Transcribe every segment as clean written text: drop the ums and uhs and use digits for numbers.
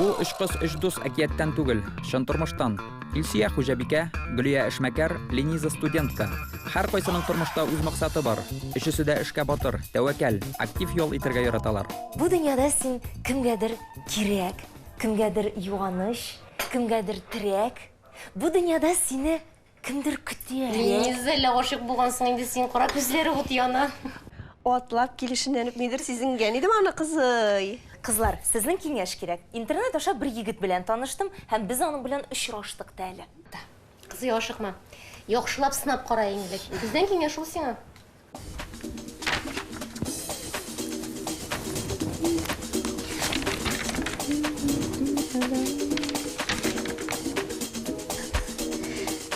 Бу өч кыз, өч дус әкияттән түгел, чын тормыштан. Илсөя хуҗабикә, Гөлия эшмәкәр, Лениза студентка. Һәркайсының тормышта үз максаты бар. Өчесе дә эшкә батыр, тәвәккәл, актив ял итәргә яраталар. Бу дөньяда син кемгәдер кирәк, кемгәдер юаныч, кемгәдер терәк. Бу дөньяда сине Кемдер көтә. Лениза, әллә гашыйк булгансың инде син, кара күзләре ут яна. Атлап килешеннән үк нидер сизенгән идем аны, кызый. Кызлар, сезнең киңәш кирәк. Интернет аша бер егет белән таныштым һәм без аның белән очраштык та әле. Кызый, ашыкма. Яхшылап сынап кара иң элек. Бездән киңәш ул сиңа.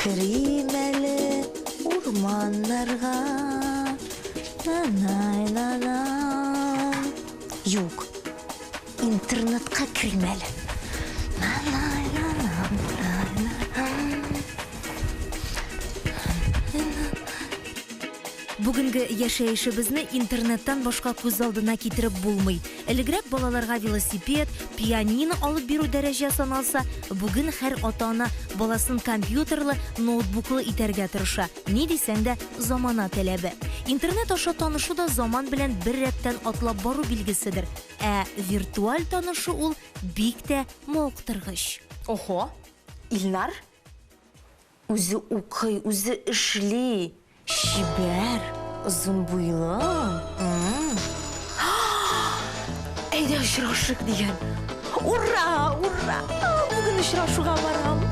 Керим әле урманнарга. На-най-на-на. Юк, интернетка керим әле. На-най-на-на, Бүгенге яшәешебезне интернеттан башка күз алдына китереп булмый. Элегрәк балаларга велосипед, пианино алып бирү дәрәҗә саналса, бүген һәр ата-ана баласын компьютерлы, ноутбуклы итәргә тырыша. Ни дисәң дә, замана таләбе. Интернет аша танышу да заман белән бер рәттән атлап бару билгеседер. Ә виртуаль танышу ул бик тә мавыктыргыч. Охо, Илнар? Үзе укый, үзе эшли. Чибәр, озын буйлы. Әйдә очрашыйк дигән. Ура, ура! Бүген очрашуга барам.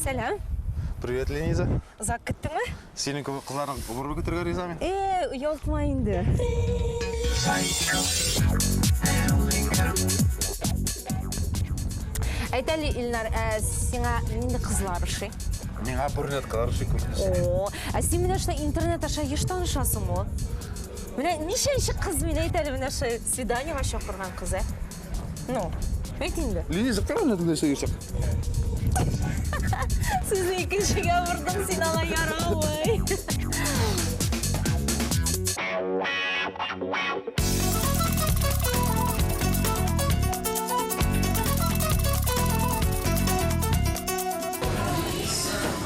Сәлам. Привет, Лениза. Озак көттеңме? Синең кебек кызларны гомер буе көтәргә риза мин. Э, оялтма инде. Әйт әле, Илнар, ә сиңа нинди кызлар ошый? Миңа брюнеткалар ошый күбесенчә. О, ә син менә шулай интернет аша еш танышасыңмы? Менә ничәнче кыз мин әйт әле менә шулай свиданиега чакырган кыз, ә? Ну, әйт инде. Лиза, кара менә түгел сөйләшеп. Сүзне икенчегә бордың, син алай ярамый.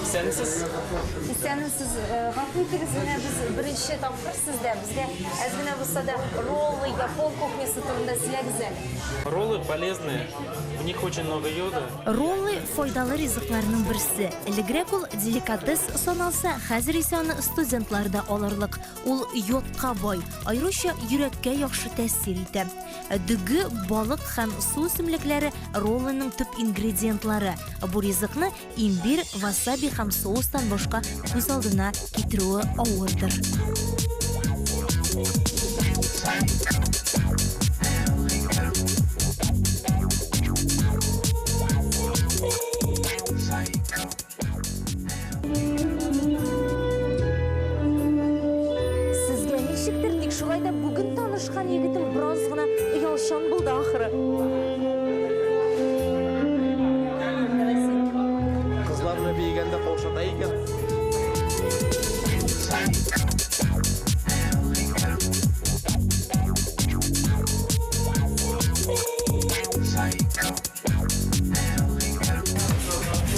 Исәнмесез. Исәнмесез. Э, гафу итегез, менә без беренче тапкыр сездә. Безгә әз генә булса да роллы япон кухнясы турында сөйләгез әле. Роллы полезные, в них очень много йода. Роллы файдалы ризыкларның берсе. Элегрәк ул деликатес саналса, хәзер исә аны студентлар да алырлык. Ул йодка бай, аеруча йөрәккә яхшы тәэсир итә. Дөге, балык һәм су үсемлекләре роллының төп ингредиентлары. Бу ризыкны имбирь, васаби һәм соустан башка күз алдына китерүе авырдыр. Сезгә ничектер, тик шулай да бүген танышкан егетем бераз гына оялчан булды ахры. Кызларны биегәндә каушата икән.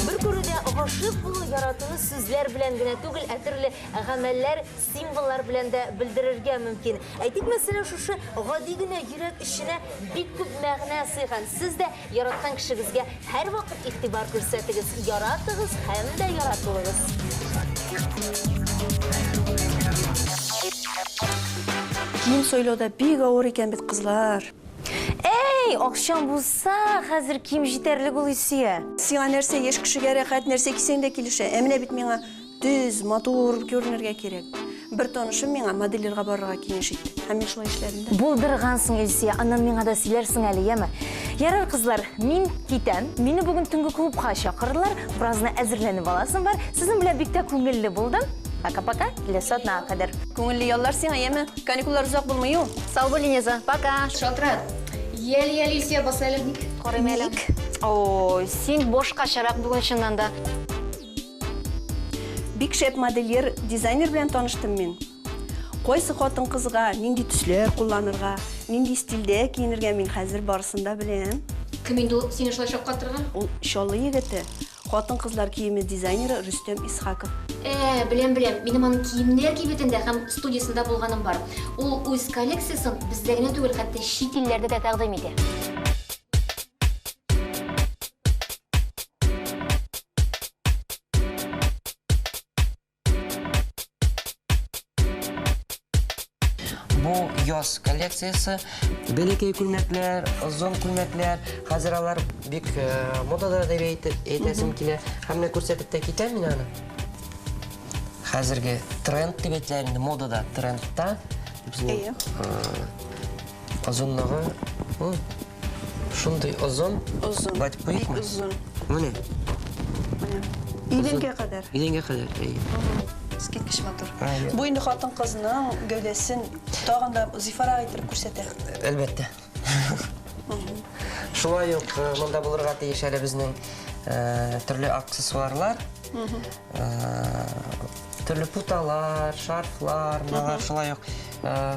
Бер күрүдә гашыйк булу яратуны сүзләр белән генә түгел, ә төрле гамәлләр, символлар белән дә белдерергә мөмкин. Әйтик, мәсәлән, шушы гади генә йөрәк эченә бик күп мәгънә сыйган. Сез дә яраткан кешегезгә һәрвакыт игътибар күрсәтегез, яратыгыз һәм дә яратылыгыз. Кием сайлау да бик авыр икән бит, кызлар. Әй, акчаң булса, хәзер кием җитәрлек ул, Илсөя. Сиңа нәрсә, яшь кешегә рәхәт, нәрсә кисәң дә килешә. Ә менә бит миңа төз, матур күренергә кирәк. Бер танышым миңа модельерга барырга киңәш итте. Һәм мин шулай эшләдем дә. Булдыргансың, Илсөя, аннан миңа да сөйләрсең әле, яме? Ярар, кызлар, мин китәм. Мине бүген төнге клубка чакырдылар. Беразны әзерләнеп аласым бар. Сезнең белән бик тә күңелле булды. Пока-пока, киләсе атнага кадәр. Күңелле яллар сиңа, яме? Каникуллар озак булмый ул. Сау бул, Линиза. Пока. Шалтырат. Яле, яле, Илсөя, бас әле. Ник? Карыйм әле. Ой, син башкачарак бүген чыннан да. Бик шәп модельер, дизайнер белән таныштым мин. Кайсы хатын-кызга нинди төсләр кулланырга, нинди стильдә киенергә мин хәзер барысын да беләм. Кем инде ул сине шулай шаккатырган? Ул Чаллы егете, хатын-кызлар киеме дизайнеры Рөстәм Исхаков. Ә, беләм, беләм. Минем аның киемнәр кибетендә һәм студиясендә булганым бар. Ул үз коллекциясен бездә генә түгел, хәтта чит илләрдә дә тәкъдим итә. Бу яз коллекциясе. Бәләкәй күлмәкләр, озын күлмәкләр. Хәзер алар бик модада дип әйтәсем килә. Һәм менә күрсәтеп тә китәм мин аны. Хәзерге тренд дип әйтелә инде, модада, трендта. Безнең озынлыгы шундый озын. Озын. Былай куйыкмы? Бик озын. Менә. Менә. Идәнгә кадәр. Идәнгә кадәр, әйе. Искиткеч матур. Әйе. Бу инде хатын-кызның гәүдәсен тагын да зифарак иттереп күрсәтә. Әлбәттә. Шулай ук монда булырга тиеш әле безнең төрле аксессуарлар. Төрле путалар, шарфлар, мыналар шулай ук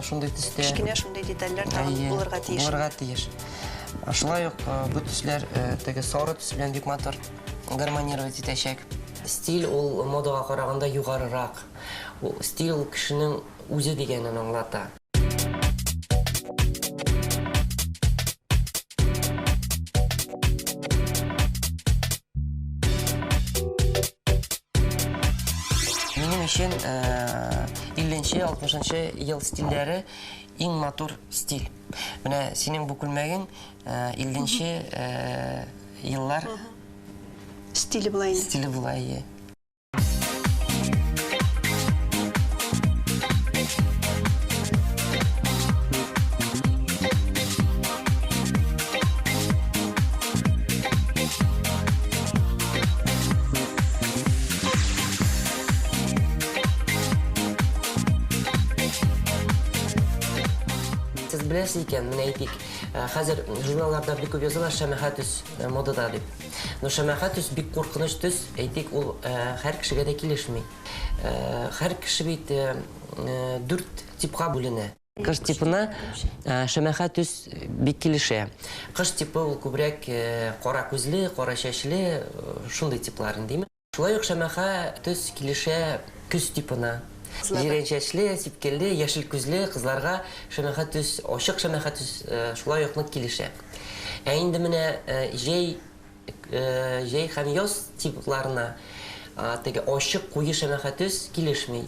шундый төстә. Кечкенә шундый детальләр тагын булырга тиеш. Булырга тиеш. Шулай ук бу төсләр теге сары төс белән бик матур гармонировать итәчәк. Стиль ул модага караганда югарырак. Ул стиль ул кешенең үзе дигәнен аңлата. Минем өчен илленче, алтмышынчы ел стильләре иң матур стиль. Менә синең бу күлмәгең илленче еллар стиле була инде. Стиле була, әйе. Сез беләсез икән, менә әйтик, хәзер журналларда бик күп язалар шәмәхә төс модада дип. Но шәмәхә төс бик куркыныч төс, әйтик, ул һәр кешегә дә килешми. Һәр кеше бит дүрт типка бүленә. Кыш типына шәмәхә төс бик килешә. Кыш типы ул күбрәк кара күзле, кара чәчле, шундый типлар инде, димме? Шулай ук шәмәхә төс килешә көз типына. Җирән чәчле, сипкелле, яшел күзле кызларга шәмәхә төс, ачык шәмәхә төс шулай ук нык килешә. Ә инде менә җәй, җәй һәм яз типларына теге ачык куе шәмәхә төс килешми.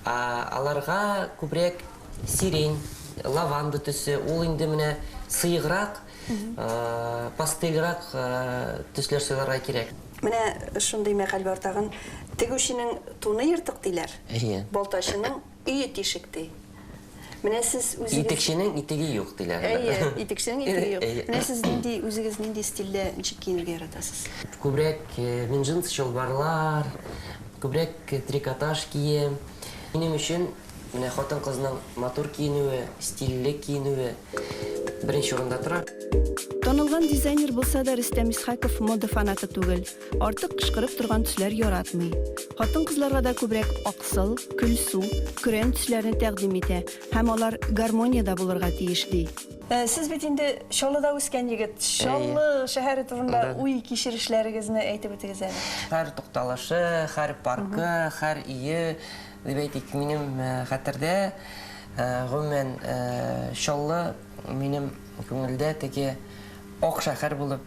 Аларга күбрәк сирень, лаванда төсе, ул инде менә сыеграк, пастельрак төсләр сайларга кирәк. Менә шундый мәкаль бар тагын. Тегүченең туны ертык диләр. Әйе. Балтачының өе тишек ди. Менә сез үзегез Итекченең итеге юк диләр. Әйе, итекченең итеге юк. Әйе. Менә сез нинди үзегез нинди стильдә ничек киенергә яратасыз? Күбрәк мин джинс чалбарлар, күбрәк трикотаж кием. Минем өчен менә хатын-кызның матур киенүе, стильле киенүе беренче урында тора. Танылган дизайнер булса да, Рөстәм Исхаков мода фанаты түгел. Артык кычкырып торган төсләр яратмый. Хатын-кызларга да күбрәк аксыл, көлсу, көрән төсләрне тәкъдим итә һәм алар гармониядә булырга тиеш ди. Сез бит инде Чаллыда үскән егет. Чаллы шәһәре турында уй кичерешләрегезне әйтеп үтегез әле. Һәр тукталышы, һәр паркы, һәр өе дип әйтик, минем хәтердә, гомумән, Чаллы минем күңелдә теге ак шәһәр булып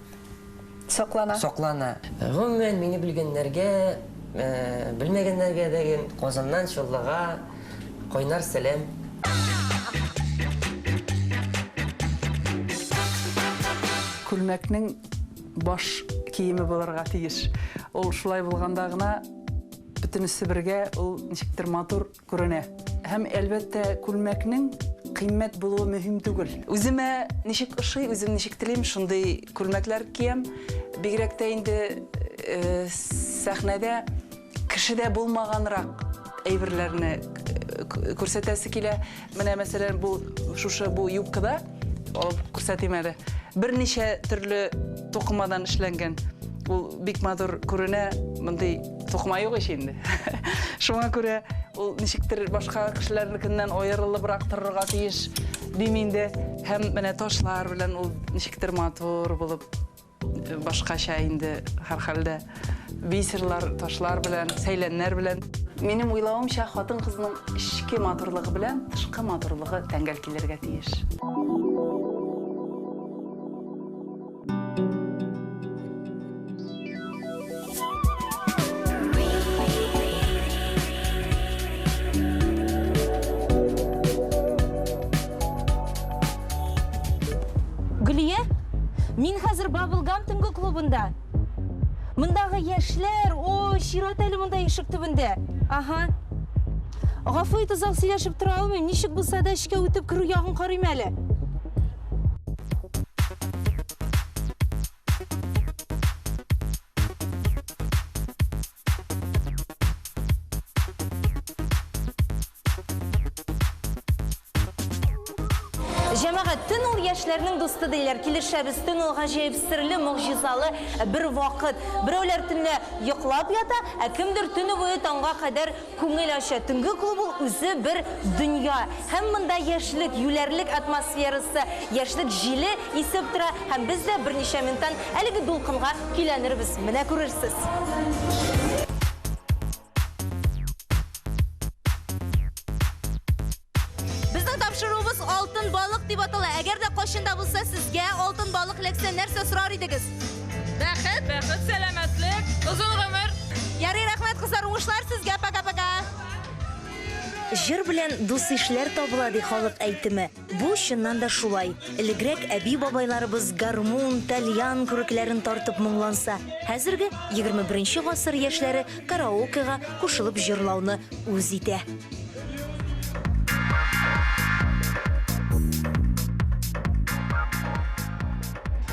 саклана. Саклана. Гомумән, мине белгәннәргә, белмәгәннәргә дә Казаннан Чаллыга кайнар сәлам. Күлмәкнең баш киеме булырга тиеш. Ул шулай булганда гына бөтенесе бергә ул ничектер матур күренә. Һәм әлбәттә күлмәкнең Кыйммәт булуы мөһим түгел. Үземә ничек ошый, үзем ничек телим, шундый күлмәкләр киям. Бигрәк тә инде сәхнәдә кешедә булмаганрак әйберләрне күрсәтәсе килә. Менә, мәсәлән, бу шушы бу юбкада алып күрсәтим әле. Берничә төрле тукымадан эшләнгән. Ул бик матур күренә, мондый тукыма юк ич инде. Шуңа күрә ул ничектер башка кешеләрнекеннән аерылыбрак торырга тиеш дим инде. Һәм менә ташлар белән ул ничектер матур булып башкача инде һәрхәлдә. Бисерлар, ташлар белән, сәйләннәр белән. Минем уйлавымча, хатын-кызның эчке матурлыгы белән тышкы матурлыгы тәңгәл килергә тиеш. Гөлия, мин хәзер Bubblegum төнге клубында. Мондагы яшьләр, ой, чират әле монда ишек төбендә. Ага. Гафу ит, озак сөйләшеп тора алмыйм. Ничек булса да эчкә үтеп керү ягын карыйм әле. Җәмәгать, төн ул яшьләрнең дусты диләр. Килешәбез, төн ул гаҗәеп серле, могҗизалы бер вакыт. Берәүләр төнлә йоклап ята, ә кемдер төне буе таңга кадәр күңел ача. Төнге клуб ул үзе бер дөнья. Һәм монда яшьлек, юләрлек атмосферасы, яшьлек җиле исеп тора. Һәм без дә берничә минуттан әлеге дулкынга көйләнербез. Менә күрерсез. Безнең тапшыруыбыз Алтын балык дип атала. Әгәр дә кайчан да булса сезгә алтын балык эләксә, нәрсә сорар идегез? Бәхет, бәхет, сәламәтлек, озын гомер. Ярый, рәхмәт, кызлар, уңышлар сезгә. Пока-пока. Җыр белән дус-ишләр табыла, ди халык әйтеме. Бу чыннан да шулай. Элегрәк әби-бабайларыбыз гармун, тальян күрекләрен тартып моңланса, хәзерге 21 гасыр яшьләре караокега кушылып җырлауны үз итә.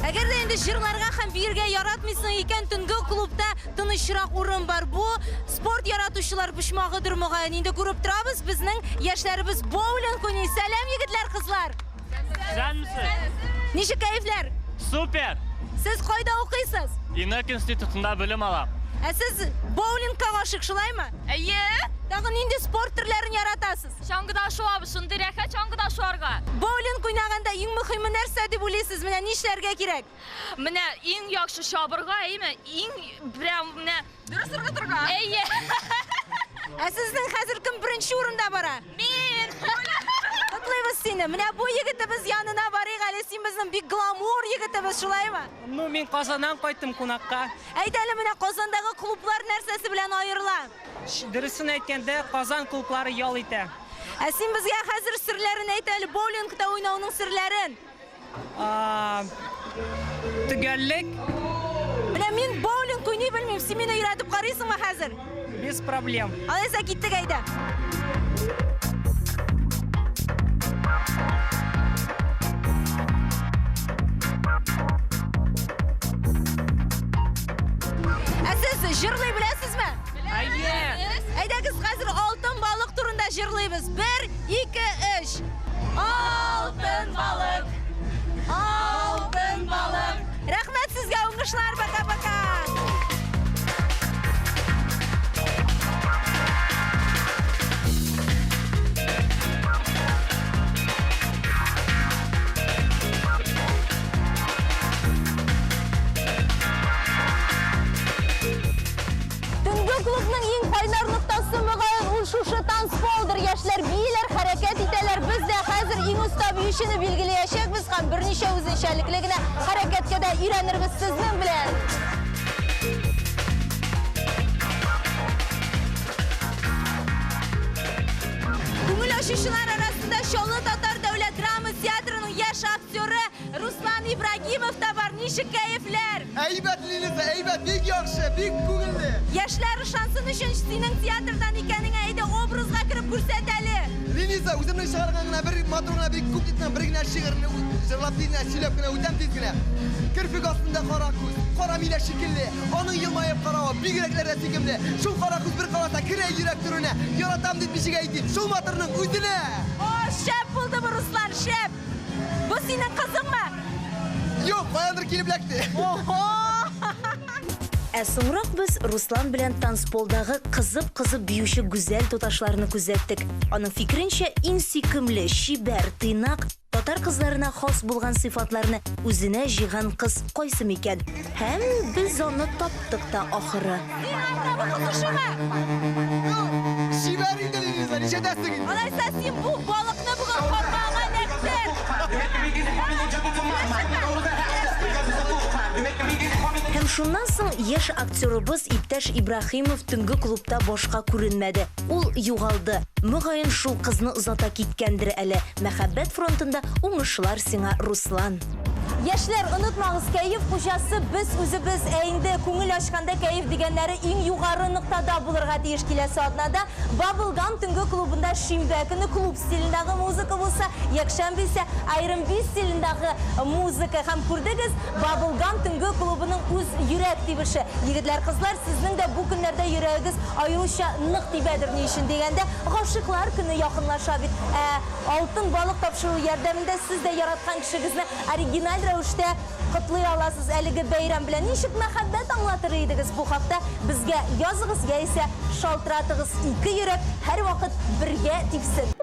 Әгәр дә инде җырларга һәм биергә яратмыйсың икән, төнге клубта тынычрак урын бар. Бу спорт яратучылар почмагыдыр мөгаен. Инде күреп торабыз, безнең яшьләребез боулинг уйный. Сәлам, егетләр, кызлар! Исәнмесез! Ничек кәефләр? Супер! Сез кайда укыйсыз? ИНЭК институтында белем алам. Ә сез боулингка гашыйк, шулаймы? Әйе. Тагын нинди спорт төрләрен яратасыз? Чаңгыда шуабыз, шундый рәхәт чаңгыда шуарга. Боулинг уйнаганда иң мөһиме нәрсә дип уйлыйсыз? Менә нишләргә кирәк? Менә иң яхшы чабырга, әйеме? Иң прям менә дөрес ыргытырга. Әйе. Ә сезнең хәзер кем беренче урында бара? Мин. Котлыйбыз сине. Менә бу егетебез янына барыйк әле. Син безнең бик гламур егетебез, шулаймы? Ну, мин Казаннан кайттым кунакка. Әйт әле, менә Казандагы клублар нәрсәсе белән аерыла? Дөресен әйткәндә, Казан клублары ял итә. Ә син безгә хәзер серләрен әйт әле, боулингта уйнауның серләрен. Төгәллек. Менә мин боулинг уйный белмим, син мине өйрәтеп карыйсыңмы хәзер? Без проблем. Алайса киттек әйдә. Ә сез җырлый беләсезме? Әйе. Әйдәгез хәзер алтын балык турында җырлыйбыз. 1, 2, 3. Алтын балык. Алтын балык. Рәхмәт сезгә, уңышлар, пока-пока. Төнге клубның иң кайнар ноктасы мөгаен ул шушы танцполдыр. Яшьләр бииләр, хәрәкәт итәләр. Без дә хәзер иң оста биючене билгеләячәкбез һәм берничә үзенчәлекле генә хәрәкәткә дә өйрәнербез сезнең белән. Күңел ачучылар арасында Чаллы татар дәүләт драма театрының яшь актеры Руслан Ибрагимов та бар. Ничек кәефләр? Әйбәт, Лилиза, әйбәт, бик яхшы, бик күңелле. Яшьләр ышансын өчен синең театрдан икәнеңә әйдә образга кереп күрсәт әле. Лилиза, үземнең чыгарган гына бер матур гына бик күп дип бер генә шигырьне җырлап тиз генә, сөйләп кенә үтәм тиз генә. Керфек астында кара күз, кара миләш шикелле, аның елмаеп каравы бигрәкләр дә сөйкемле. Шул кара күз бер караса керә йөрәк түренә, яратам дип ничек әйтим, шул матурның үзенә. О, шәп булды бу, Руслан, шәп! Бу синең кызыңмы? Юк, каяндыр килеп эләкте. Охо! Ә соңрак без Руслан белән танцполдагы кызып-кызып биюче гүзәл туташларны күзәттек. Аның фикеренчә, иң сөйкемле, чибәр, тыйнак, татар кызларына хас булган сыйфатларны үзенә җыйган кыз кайсы микән? Һәм без аны таптык та ахыры. Чибәр инде, Лилиза, ничәдәсең инде? Алайса син бу балыкны бүген кармагыңа эләктер. Һәм шуннан соң яшь актерыбыз иптәш Ибраһимов төнге клубта башка күренмәде. Ул югалды. Мөгаен, шул кызны озата киткәндер әле. Мәхәббәт фронтында уңышлар сиңа, Руслан. Яшьләр, онытмагыз, кәеф хуҗасы без үзебез. Ә инде күңел ачканда кәеф дигәннәре иң югары ноктада булырга тиеш. Киләсе атнада Bubblegum төнге клубында шимбә көне клуб стилендагы музыка булса, якшәмбе исә R&B стилендагы музыка. Һәм күрдегез, Bubblegum төнге клубының үз йөрәк тибеше. Егетләр, кызлар, сезнең дә бу көннәрдә йөрәгегез аеруча нык тибәдер. Ни өчен дигәндә, гашыйклар көне якынлаша бит. Ә Алтын балык тапшыруы ярдәмендә сез дә яраткан кешегезне оригиналь рәвештә котлый аласыз әлеге бәйрәм белән. Ничек мәхәббәт аңлатыр идегез бу хакта безгә языгыз яисә шалтыратыгыз. Ике йөрәк һәрвакыт бергә типсен.